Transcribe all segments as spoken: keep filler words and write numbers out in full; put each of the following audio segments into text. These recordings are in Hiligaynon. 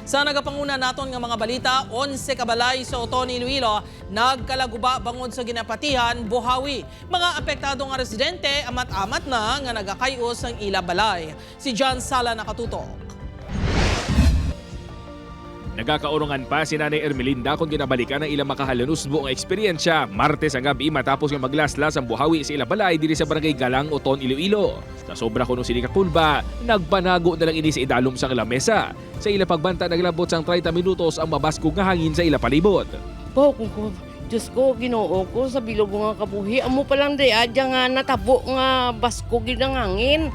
Sa nagapanguna naton nga mga balita, onse ka balay sa Oton, Iloilo nagkalaguba bangod sa ginapatihan buhawi. Mga apektado nga residente amat-amat na nga nagakay-o sang ila balay. Si John Sala nakatutok. Nagakaurongan pa si Nanay Ermelinda kon ginabalikan ang ilang makahalanusbo nga eksperyensya Martes nga gab-i matapos nga maglaslas ang buhawi sa ila balay diri sa Barangay Galang, Oton, Iloilo. Sa sobra kuno sini ka kulba, nagpanago na lang ini sa idalom sang lamesa. Sa ila pagbanta, naglabot sang treinta minutos ang mabaskog nga hangin sa ila palibot. Baw ko ko, Diyos ko, Ginoo ko, sa bilog nga kabuhi, amo pa lang di adya nga natabo nga baskog gid ang hangin.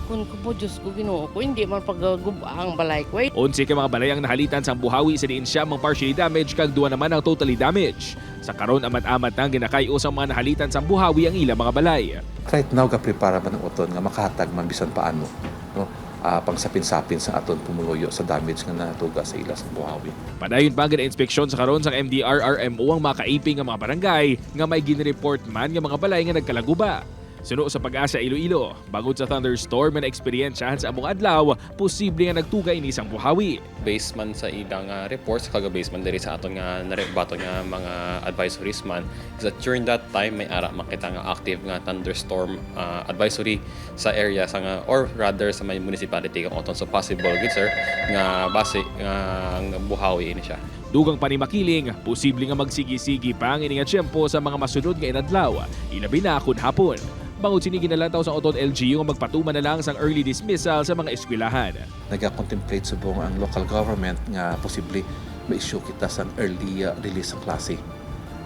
Kun ko po, Diyos ko, Ginoo ko, hindi man pagagub-a ang balay ko eh. Onse ka mga balay ang nahalitan sang buhawi sa diin siyam ang partially damaged kag duha naman ang totally damaged. Sa karon, amat-amat na ang ginakay-o sang mga nahalitan sang buhawi ang ilang mga balay. Right now, gaprepara man ang Oton nga makahatag man bisan paano, no? Ah, pangsapin-sapin sa aton pumuluyo sa damage nga natuga sa ila sa buhawi. Padayon pa ang gina-inspeksyon sa karon sang M D R R M O ang mga kaiping nga mga barangay nga may ginreport man nga mga balay nga nagkalaguba. Suno sa Pag-asa Iloilo, bangod sa thunderstorm nga naeksperyensyahan sa among adlaw, posible nga nagtuga ini sang buhawi. Based man sa ilang ah, reports, kaga based man diri sa aton nga nare- baton nga mga advisories man, is that during that time may ara makita nga active nga thunderstorm ah, advisory sa area sa nga, or rather sa may municipality kang Oton. So possible gid, sir, nga basi nga, nga buhawi ini siya. Dugang pa ni Makiling, posible nga magsigi-sigi pa ang ini nga tiyempo sa mga masunod nga inadlaw, ilabi na kon hapon. Bangod sini, ginalantaw sang Oton L G U nga magpatuman na lang sang early dismissal sa mga eskwelahan. Nagakontemplate subong ang local government nga posible ma-issue kita sang early uh, release sa klase,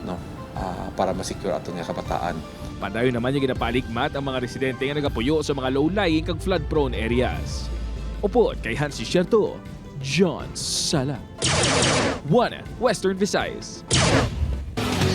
no? Ah, para ma-secure aton nga kabataan. Padayon naman nga ginapaaligmat ang mga residente nga nagapuyo sa mga low-lying kag flood-prone areas. Upod kay Hansi Sierto, John Sala, One Western Visayas.